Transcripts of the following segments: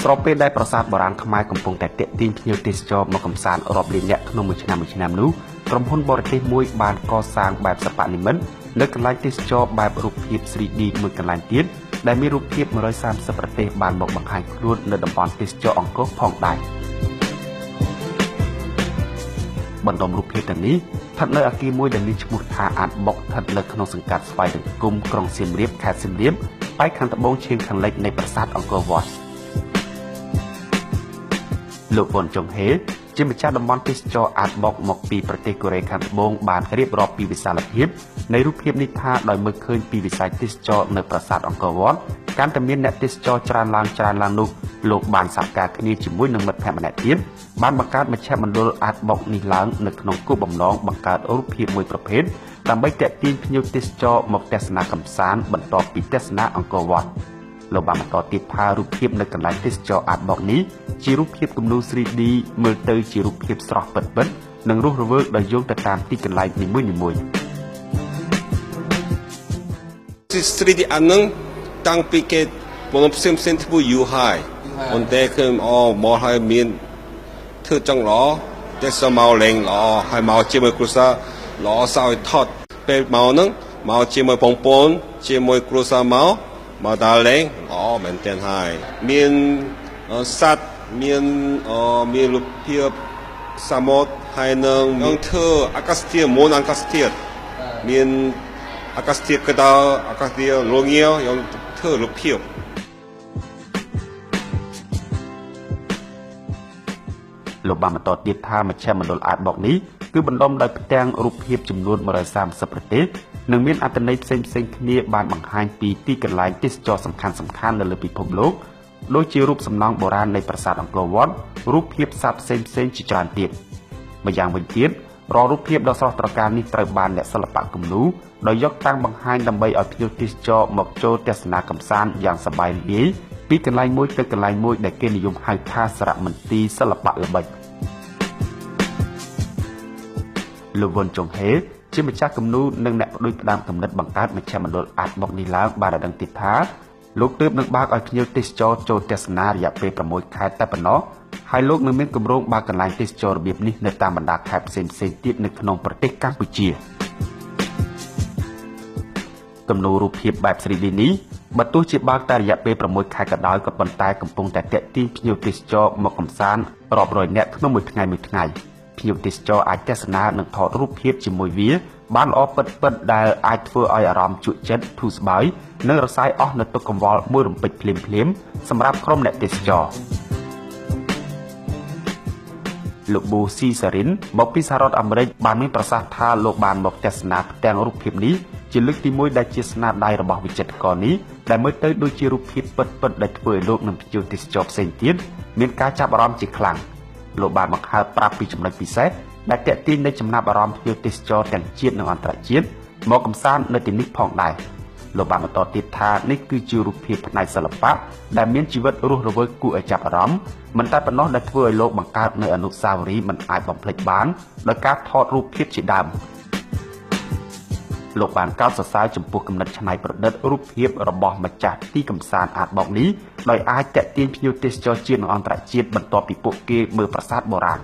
ស្របពេលដែលប្រាសាទបុរាណខ្មែរកំពុងតែទាក់ទាញភ្ញៀវទេសចរមកកម្សាន្តរាប់លាននាក់ក្នុងមួយឆ្នាំៗនោះក្រុមហ៊ុនបរទេសមួយបានកសាងបែបសិប្បនិម្មិតនៅកន្លែងទេសចរបែបរូបភាព 3D មួយកន្លែងទៀតដែលមានរូបភាព130ប្រទេសបានមកបង្ហាញខ្លួននៅតំបន់ទេសចរអង្គរផងដែរបណ្ដុំរូបភាពទាំងនេះស្ថិតនៅអគារមួយដែលមានឈ្មោះថាអាតបុកស្ថិតនៅក្នុងសង្កាត់ស្វាយដង្គមក្រុងសៀមរាបខេត្តសៀមរាបប៉ែកខាងត្បូងឆៀងខាងលិចនៃប្រាសាទអង្គរវត្តលោកវ៉ុនចុងហេជាម្ចាស់តំបន់ទេសចរអាតបុកមកពីប្រទេសកូរ៉េខាងត្បូងបានរៀបរាប់ពីវិសាលភាពនៃរូបភាពនេះថាដោយមើលឃើញពីវិស័យទេសចរនៅប្រាសាទអង្គរវត្តកាន់តែមានអ្នកទេសចរច្រើនឡើងនោះលោកបានសហការគ្នាជាមួយនឹងមិត្តភក្តិម្នាក់ទៀតបានបង្កើតមជ្ឈមណ្ឌលអាតបុកនេះឡើងនៅក្នុងគោលបំណងបង្កើតរូបភាពមួយប្រភេទដើម្បីទាក់ទាញភ្ញៀវទេសចរមកទស្សនាកម្សាន្តបន្ទាប់ពីទស្សនាអង្គរវត្តលោកបានបន្តទៀតថារូបភាពនៅកន្លែងទេសចរអាតបុកនេះជារូបភាពគំនូរ 3D មើលទៅជារូបភាពស្រស់ពិតៗនិងរស់រវើកដោយយោងទៅតាមទីកន្លែងនីមួយៗ 3D អានឹងតាំងពីគេមកផ្សេងៗធ្វើយូរហើយប៉ុន្តែគឺអូមកហើយមានធ្វើចង់ល្អតែសមកលេងល្អហើយមកជាមួយគ្រួសារល្អសោយថតពេលមកហ្នឹងមកជាមួយបងប្អូនជាមួយគ្រួសារមកដល់លេងល្អមែនទែនហើយមានសត្វមានមានរូបភាពសមុទ្រហើយនឹងធ្វើអាកាសធាតុមុនអាកាសធាតុមានអាកាសធាតុក្តៅអាកាសធាតុរងាវយើងធ្វើរូបភាពលោកបានបន្តទៀតថាមជ្ឈមណ្ឌលអាតបុកនេះគឺបណ្ដុំដោយផ្ទាំងរូបភាពចំនួន130ប្រទេសនិងមានអត្ថន័យផ្សេងៗគ្នាបានបង្ហាញពីទីកន្លែងទេសចរសំខាន់ៗនៅលើពិភពលោកដូចជារូបសំណង់បុរាណនៃប្រាសាទអង្គរវត្តរូបភាពសត្វផ្សេងៗជាច្រើនទៀតម្យ៉ាងវិញទៀតរាល់រូបភាពដ៏ស្រស់ត្រកាលនេះត្រូវបានអ្នកសិល្បៈគំនូរដោយយកតាំងបង្ហាញដើម្បីឲ្យភ្ញៀវទេសចរមកចូលទស្សនាកម្សាន្តយ៉ាងសប្បាយរីករាយពីកន្លែងមួយទៅកន្លែងមួយដែលគេនិយមហៅថាសារមន្ទីរសិល្បៈល្បិចលោកវ៉ុនចុងហេជាម្ចាស់គំនូរនិងអ្នកផ្ដួចផ្ដើមគំនិតបង្កើតមជ្ឈមណ្ឌលអាតបុកនេះឡើងបានឲ្យដឹងទៀតថាលោកទើបនឹងបើកឲ្យភ្ញៀវទេសចរចូលទស្សនារយៈពេល6ខែតែប៉ុណ្ណោះហើយលោកនឹងមានគម្រោងបើកកន្លែងទេសចររបៀបនេះនៅតាមបណ្ដាខេត្តផ្សេងៗទៀតនៅក្នុងប្រទេសកម្ពុជាគំនូររូបភាពបែប 3D នេះបើទោះជាបើកតែរយៈពេល6ខែក៏ដោយក៏ប៉ុន្តែកំពុងតែទាក់ទាញភ្ញៀវទេសចរមកកម្សាន្តរាប់រយនាក់ក្នុងមួយថ្ងៃភ្ញៀវទេសចរអាចទស្សនានិងថតរូបភាពជាមួយវាបានល្អពិតៗដែលអាចធ្វើឲ្យអារម្មណ៍ជក់ចិត្តធូរស្បើយនិងរសាយអស់នៅទុក្ខកង្វល់មួយរំពេចភ្លាមៗសម្រាប់ក្រុមអ្នកទេសចរលោកប៊ូស៊ីសារិនមកពីសហរដ្ឋអាមេរិកបានមានប្រសាសន៍ថាលោកបានមកទស្សនាផ្ទាំងរូបភាពនេះជាលើកទី1ដែលជាស្នាដៃរបស់វិចិត្រករនេះដែលមើលទៅដូចជារូបភាពពិតៗដែលធ្វើឲ្យលោកនិងភ្ញៀវទេសចរផ្សេងទៀតមានការចាប់អារម្មណ៍ជាខ្លាំងលោកបានបង្ហើបប្រាប់ពីចំណុចពិសេសដែលទាក់ទាញនៃចំណាប់អារម្មណ៍ភ្ញៀវទេសចរទាំងជាតិនិងអន្តរជាតិមកកម្សាន្តនៅទីនេះផងដែរលោកបានបន្តទៀតថានេះគឺជារូបភាពផ្នែកសិល្បៈដែលមានជីវិតរស់រវើកគួរឲ្យចាប់អារម្មណ៍មិនតែប៉ុណ្ណោះដែលធ្វើឲ្យលោកបង្កើតនូវអនុស្សាវរីយ៍មិនអាចបំភ្លេចបានដោយការថតរូបភាពជាដើមលោកបានកោតសរសើរចំពោះគំនិតច្នៃប្រឌិតរូបភាពរបស់ម្ចាស់ទីកម្សាន្តអាតបុកនេះដោយអាចទាក់ទាញភ្ញៀវទេសចរជាតិនិងអន្តរជាតិបន្ទាប់ពីពួកគេមើលប្រាសាទបុរាណ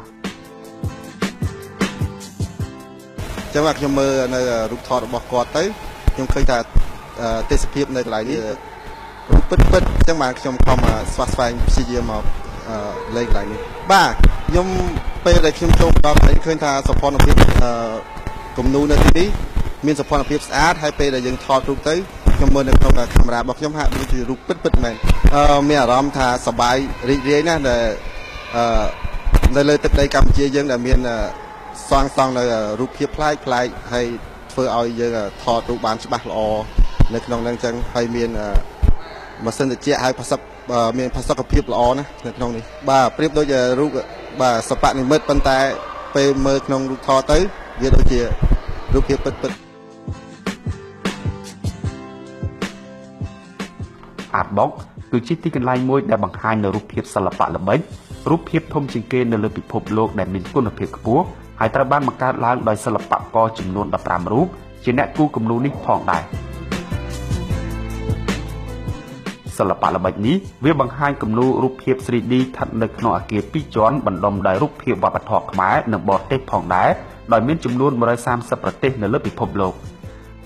ចឹងបាទខ្ញុំមើលនៅរូបថតរបស់គាត់ទៅខ្ញុំឃើញថាទេសភាពនៅកន្លែងនេះរូបពិតៗចឹងបាទខ្ញុំខំស្វះស្វែងព្យាយាមមកលេងកន្លែងនេះបាទខ្ញុំពេលដែលខ្ញុំចូលមកដល់កន្លែងឃើញថាសោភ័ណភាពគំនូរនៅទីនេះមានសោភ័ណភាពស្អាតហើយពេលដែលយើងថតរូបទៅខ្ញុំមើលនៅក្នុងកាមេរ៉ារបស់ខ្ញុំហាក់ដូចជារូបពិតៗមែនមានអារម្មណ៍ថាសប្បាយរីករាយណាស់ដែលនៅលើទឹកដីកម្ពុជាយើងដែលមានសាងសង់នៅរូបភាពប្លែកហើយធ្វើឲ្យយើងថតរូបបានច្បាស់ល្អនៅក្នុងហ្នឹងចឹងហើយមានម៉ាស៊ីនត្រជាក់ហើយមានផាសុកភាពល្អណាស់នៅក្នុងនេះបាទប្រៀបដូចរូបបាទសិប្បនិម្មិតប៉ុន្តែពេលមើលក្នុងរូបថតទៅវាដូចជារូបភាពពិតៗអាតបុកគឺជាទីកន្លែងមួយដែលបង្ហាញនូវរូបភាពសិល្បៈល្បិចរូបភាពធំជាងគេនៅលើពិភពលោកដែលមានគុណភាពខ្ពស់ហើយត្រូវបានបង្កើតឡើងដោយសិល្បករចំនួន15រូបជាអ្នកគូរគំនូរនេះផងដែរ សិល្បៈល្បិចនេះវាបង្ហាញគំនូររូបភាព 3D ស្ថិតនៅក្នុងអគារពីរជាន់បណ្ដុំដោយរូបភាពវប្បធម៌ខ្មែរនិងបរទេសផងដែរដោយមានចំនួន130ប្រទេសនៅលើពិភពលោក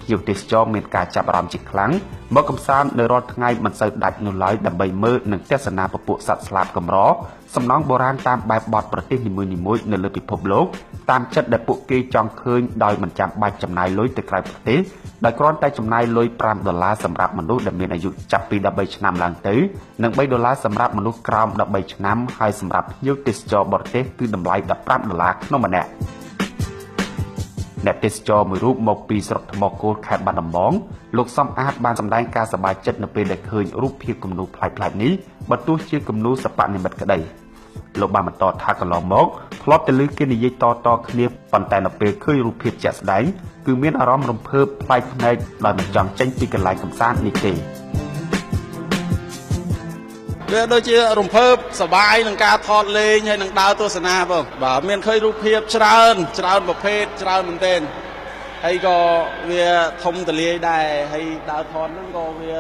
ភ្ញៀវទេសចរមានការចាប់អារម្មណ៍ជាខ្លាំងមកកម្សាន្តនៅរាល់ថ្ងៃមិនសូវដាច់នោះឡើយដើម្បីមើលនិងទស្សនាពពួកសត្វស្លាបកម្រសំណង់បុរាណតាមបែបបទប្រទេសនីមួយៗនៅលើពិភពលោកតាមចិត្តដែលពួកគេចង់ឃើញដោយមិនចាំបាច់ចំណាយលុយទៅក្រៅប្រទេសដោយគ្រាន់តែចំណាយលុយ5ដុល្លារសម្រាប់មនុស្សដែលមានអាយុចាប់ពី13ឆ្នាំឡើងទៅនិង3ដុល្លារសម្រាប់មនុស្សក្រោម13ឆ្នាំហើយសម្រាប់ភ្ញៀវទេសចរបរទេសគឺតម្លៃ15ដុល្លារក្នុងម្នាក់អ្នកទេសចរមួយរូបមកពីស្រុកថ្មគោលខេត្តបាត់ដំបងលោកសំអាតបានសម្ដែងការសប្បាយចិត្តនៅពេលដែលឃើញរូបភាពគំនូរប្លែកៗនេះបើទោះជាគំនូរសិប្បនិម្មិតក្តីលោកបានបន្តថាកន្លងមកធ្លាប់តែឮគេនិយាយតៗគ្នាប៉ុន្តែនៅពេលឃើញរូបភាពជាក់ស្ដែងគឺមានអារម្មណ៍រំភើបប្លែកភ្នែកដោយមិនចង់ចេញពីកន្លែងកម្សាន្តនេះទេវាដូចជារំភើបសប្បាយនឹងការថតលេងហើយនឹងដើរទស្សនាបងបាទមានឃើញរូបភាពច្រើនច្រើនប្រភេទច្រើនមែនទែនហើយក៏វាធំទលាយដែរហើយដើរថតហ្នឹងក៏វា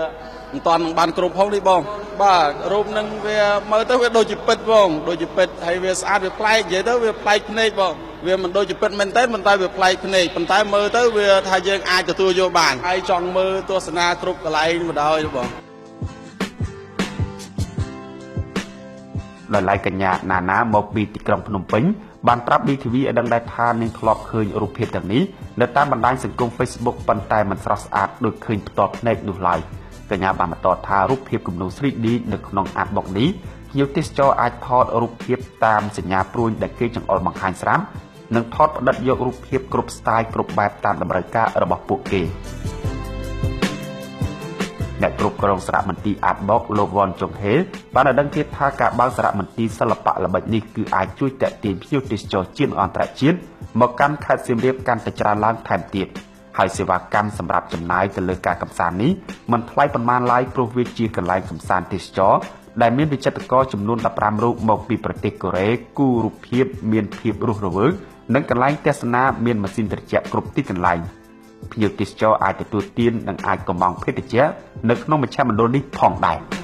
មិនតាន់នឹងបានគ្រប់ផងនេះបងបាទរូបហ្នឹងវាមើលទៅវាដូចជាពិតបងដូចជាពិតហើយវាស្អាតវាប្លែកនិយាយទៅវាប្លែកភ្នែកបងវាមិនដូចជាពិតមែនទែនប៉ុន្តែវាប្លែកភ្នែកប៉ុន្តែមើលទៅវាថាយើងអាចទទួលយកបានហើយចង់មើលទស្សនាគ្រប់កន្លែងបណ្ដោយបងដោយឡែកកញ្ញាណាណាមកពីទីក្រុងភ្នំពេញបានប្រាប់ DTV ឲ្យដឹងដែរថានាងធ្លាប់ឃើញរូបភាពទាំងនេះនៅតាមបណ្ដាញសង្គម Facebook ប៉ុន្តែមិនស្រស់ស្អាតដូចឃើញផ្ទាល់ភ្នែកនោះឡើយកញ្ញាបានបន្តថារូបភាពគំនូរ 3D នៅក្នុង Artbox នេះភ្ញៀវទេសចរអាចថតរូបភាពតាមសញ្ញាព្រួញដែលគេចង្អុលបង្ហាញស្រាប់និងថតផ្ដិតយករូបភាពគ្រប់ស្ទាយគ្រប់បែបតាមតម្រូវការរបស់ពួកគេអ្នកគ្រប់គ្រងសារមន្ទីរ Artbox លោកវ៉ាន់ចុងហេបានឲ្យដឹងទៀតថាការបើកសារមន្ទីរសិល្បៈល្បិចនេះគឺអាចជួយទាក់ទាញភ្ញៀវទេសចរជាតិនិងអន្តរជាតិមកកាន់ខេត្តសៀមរាបកាន់តែច្រើនឡើងថែមទៀតហើយសេវាកម្មសម្រាប់ចំណាយទៅលើការកម្សាន្តនេះមិនថ្លៃប៉ុន្មានឡើយព្រោះវាជាកន្លែងកម្សាន្តទេសចរដែលមានវិចិត្រករចំនួន15រូបមកពីប្រទេសកូរ៉េគូរូបភាពមានភាពរស់រវើកនិងកន្លែងទស្សនាមានម៉ាស៊ីនត្រជាក់គ្រប់ទីកន្លែងភ្ញៀវទេសចរអាចទទួលទាននិងអាចកម្ម៉ង់ភេសជ្ជៈនៅក្នុងមជ្ឈមណ្ឌលនេះផងដែរ។